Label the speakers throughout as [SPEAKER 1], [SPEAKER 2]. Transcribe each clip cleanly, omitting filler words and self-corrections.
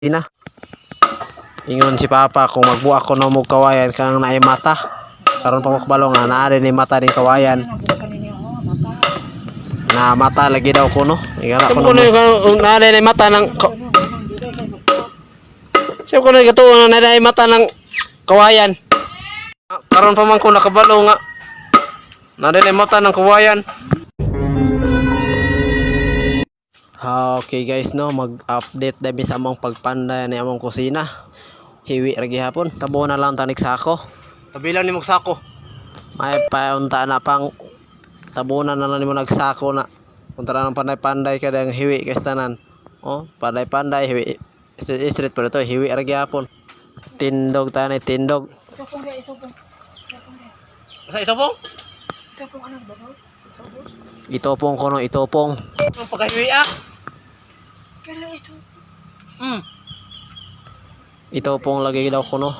[SPEAKER 1] Ina. Ingon si Papa kung magbuak ko no mo kawayan kanang naay mata. Karon pa ko kabalo nga naa din mata ning kawayan. Na mata lagi daw ko no. Igala ko no. Naa din mata ng Siya ko na katuo na naay mata ng kawayan. Karon pa man ko nakabalo nga naa din mata ng kawayan. Okay guys no, mag-update na sa among pagpanday ni among kusina. Hiwi ra gihapon. Tabo na lang tanik sako.
[SPEAKER 2] Tabilang ni sako.
[SPEAKER 1] May paunta na pang tabunan na lang nimo nagsako na. Kung tara ng panday-panday kada ang hiwi kay tanan. Oh, panday-panday hiwi. Street street pero to hiwi ra gihapon. Tindog tani tindog.
[SPEAKER 3] Isopong dia, isopong.
[SPEAKER 2] Sa isopong?
[SPEAKER 3] Isopong anak babaw. Isopong.
[SPEAKER 1] Itopong ko no, itopong.
[SPEAKER 2] Ang pagkahiwi ah.
[SPEAKER 3] Kaya ito.
[SPEAKER 1] Itopong lagi daw ko no.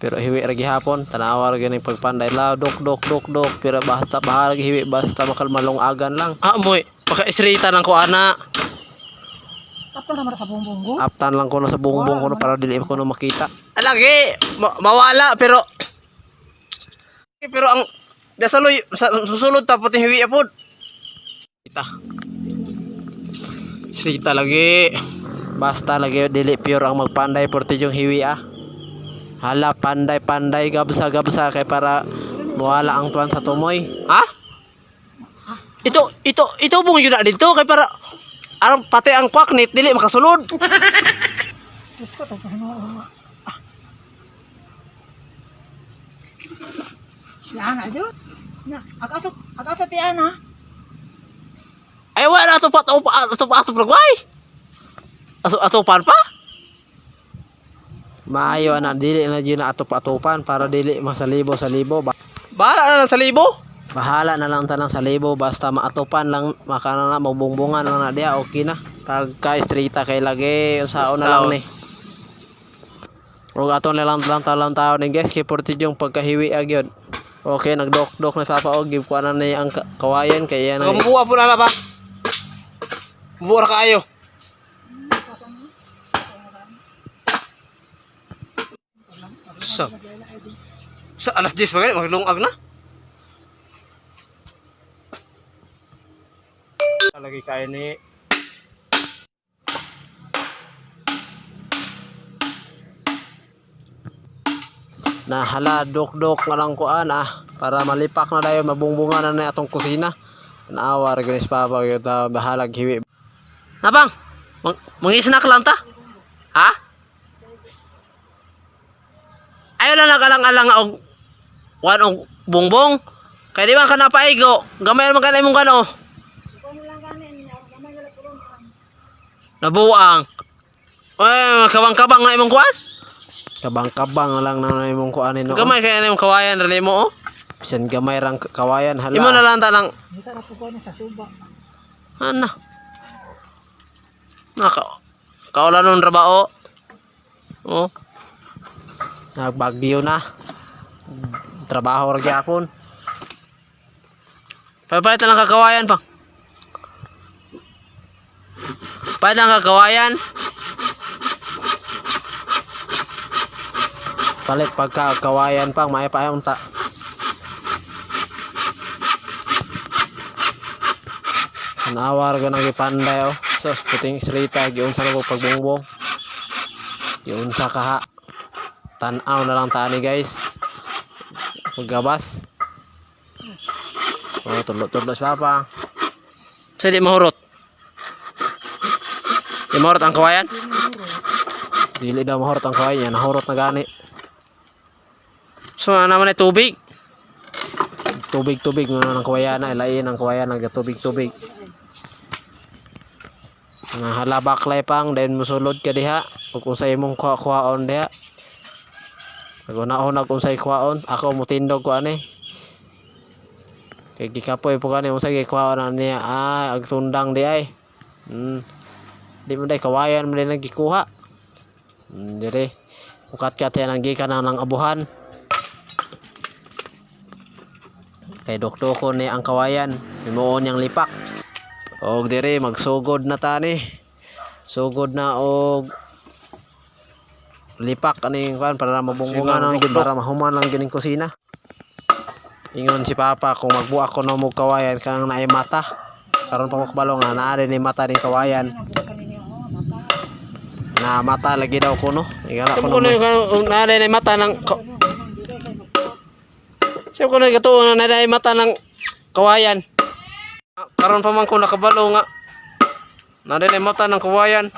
[SPEAKER 1] Pero hiwi ra gihapon, tanawa ra gyud pagpanday la dok dok dok dok pero basta bahala hiwi basta makalmalungagan lang.
[SPEAKER 2] Ah, moy, paka-isrita lang ko ana.
[SPEAKER 3] Kapta naman sa bumbong ko.
[SPEAKER 1] Aptan lang ko no sa bumbong ko no para dili ko no makita.
[SPEAKER 2] Lagi mawala pero pero ang dasaloy sa, susulod ta pati hiwi pod. Kita. Isrita lagi.
[SPEAKER 1] Basta lagi dili pure ang magpanday porti yung hiwi ah. Hala panday panday gabsa gabsa kay para mawala ang tuwan sa tumoy.
[SPEAKER 2] Ha? Ito ito ito bung yun na dito kay para arang pati ang kwaknit dili makasulod.
[SPEAKER 3] Diyos ko, ito. Piana, ito. Na, ag-ato, ag-ato piana.
[SPEAKER 2] Ay wala ato pa ato pa ato pa ato pa Ato ato pan pa?
[SPEAKER 1] Maayo ana dili na jud na atop-atopan para dili masalibo sa libo.
[SPEAKER 2] Bahala na lang sa libo.
[SPEAKER 1] Bahala na lang tanang sa libo basta maatopan lang makana na magbungbungan lang na diya okay na. Pagka istrita kay lagi unsaon na lang ni. Ug ato na lang lang talang tao ni guys kay porti yung pagkahiwi agyod. Okay, nagdok-dok na sa papa og give ko na ni ang kawayan kay yan
[SPEAKER 2] Ang buwa po na ba? Buwa ra kaayo. Sa sa alas 10 pa gani maglungag na. Lagi kayo ni
[SPEAKER 1] na hala dok-dok nga lang kuan ah para malipak na dayon mabungbungan na ni atong kusina. Naawa ra gyud ni papa gyud ta bahalag hiwi.
[SPEAKER 2] Nabang, mangisnak lang ta. Ha? Ayaw na nakalang-alang og kuan og bongbong. Kay di ba ka napaigo, gamay man kanay mong kano.
[SPEAKER 3] Kung lang gani niya, gamay lang kulungan.
[SPEAKER 2] Nabuang. Ay, kabang-kabang na imong kuan.
[SPEAKER 1] Kabang-kabang lang na imong kuan ni no.
[SPEAKER 2] Gamay kay na imong kawayan ra nimo oh.
[SPEAKER 1] Bisan gamay rang kawayan hala.
[SPEAKER 2] Imo na lang ta lang.
[SPEAKER 3] Hindi ka po sa suba.
[SPEAKER 2] Ana. Naka kaula nun ra ba oh? Oh.
[SPEAKER 1] Nagbagyo na. Trabaho ra gyapon.
[SPEAKER 2] Papalit na lang kakawayan pa. Palit lang kakawayan.
[SPEAKER 1] Palit pagka kawayan pang may pa unta. Nawar ka nang gipanday oh. Sos puting isrita giunsa na ko pagbongbong. Giunsa kaha. Tan-aw na lang tani guys. Paggabas. Oh, tudlo-tudlo si Papa.
[SPEAKER 2] So di mahurot. Di mahurot ang kawayan?
[SPEAKER 1] Dili daw mahurot ang kawayan, nahurot na gani.
[SPEAKER 2] So ano naman ay tubig.
[SPEAKER 1] Tubig-tubig mo na ng kawayan na ilain ang kawayan nag tubig-tubig. Nga hala baklay pang then musulod ka diha ug unsay imong kuhaon diha. Pag una-una kung unsay kuhaon, ako mutindog ko ani. Kay gikapoy po kani unsay gikuhaon na niya ah ag sundang di ay. Di mo day kawayan mo din nagikuha. Dire. Ukat-kat yan ang gikan na ng abuhan. Kay dokdoko ni ang kawayan, himuon niyang lipak. Og dire magsugod na tani. Sugod na og lipak aning kuan para mabungbungan lang gyud, para mahuman lang gyud ning kusina. Ingon si Papa kung magbuak ko no mo kawayan kanang naay mata. Karon pa ko kabalo nga naa din ni mata ning kawayan. Na mata lagi daw ko no. Igala ko
[SPEAKER 2] Kuno
[SPEAKER 1] no.
[SPEAKER 2] naa din mata ng Siya ko na katuo na naa mata ng kawayan. Karon pa man ko nakabalo nga naa din mata ng kawayan.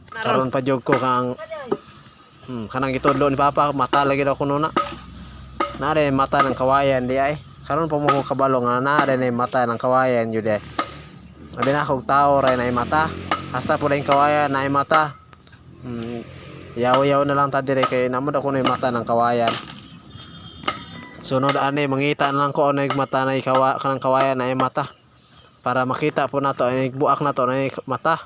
[SPEAKER 1] Karon pa jud ko kang kanang gitudlo ni Papa, mata lagi daw kuno na. Naa din mata ng kawayan di ay. Karon pa mo ko kabalo nga naa din mata ng kawayan yun di ay. Abi na akong tao ray na mata. Hasta po rin kawayan na mata. Yaw-yaw na lang ta dire kay namo daw kuno yung mata ng kawayan. Sunod ani mangita na lang ko ano yung mata na ikawa kanang kawayan na mata. Para makita po nato ay buak nato na mata.